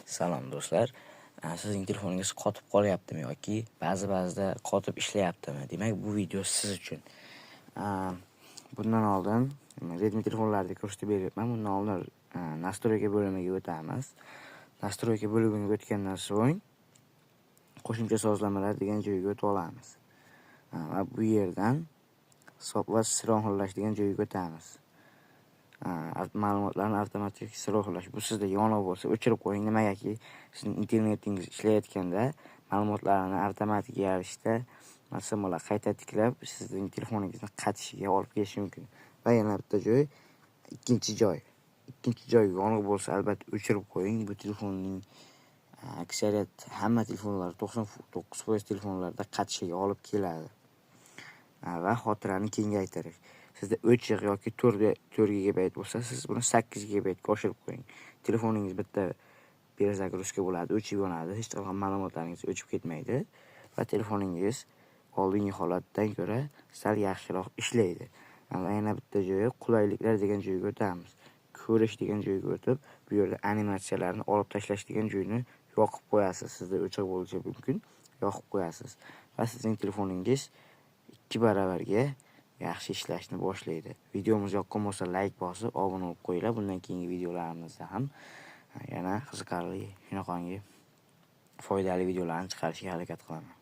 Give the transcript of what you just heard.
Salom do'stlar. Sizning telefoningiz qotib qolyaptimi yoki ba'zi-ba'zida qotib ishlayaptimi? Demak, bu video siz uchun. Bundan oldin Redmi telefonlarida ko'rsatib beryapman. Bundan oldin настройка bo'limiga o'tamiz. Настройка bo'limiga o'tgandan so'ng qo'shimcha sozlamalar degan joyga o'tib olamiz. Va bu yerdan hisob va sirohillash degan joyga o'tamiz. Ma'lumotlarni avtomatik sirohillash. Bu sizda yoniq bo'lsa, o'chirib qo'ying. Nimagaki, sizning internetingiz ishlayotganda ma'lumotlarni avtomatik ravishda masalan qayta tiklab, sizning telefoningizni qatishiga olib kelishi mumkin. Va yana bitta joy, ikkinchi joy. Ikkinchi joy yoniq bo'lsa, albatta o'chirib qo'ying. Bu telefonning aksariyat hamma telefonlar, 99% telefonlarda qatishiga olib keladi. Va xotirani kengaytirish. Sizda o'chiq yoki 4 gigabayt bo'lsa, siz buni 8 gigabaytga oshirib qo'ying. Telefoningiz bitta перезагрузка bo'ladi, o'chib yonadi, hech qanaqa ma'lumotlaringiz o'chib ketmaydi va telefoningiz oldingi holatdan ko'ra sal yaxshiroq ishlaydi. Va yana bitta joyi, qulayliklar degan joyga o'tamiz. Ko'rish degan joyga o'tib, bu yerda animatsiyalarni olib tashlash degan joyni yoqib qo'yasiz. Sizda o'chiq bo'lishi mumkin, yoqib qo'yasiz va sizning telefoningiz 2 baravarga yaxshi ishlashni boshlaydi. Videomiz yoqqan bo'lsa, like bosib, obuna bo'lib qo'yinglar. Bundan keyingi videolarimizda ham yana qiziqarli, shunaqangi foydali videolarni chiqarishga harakat qilaman.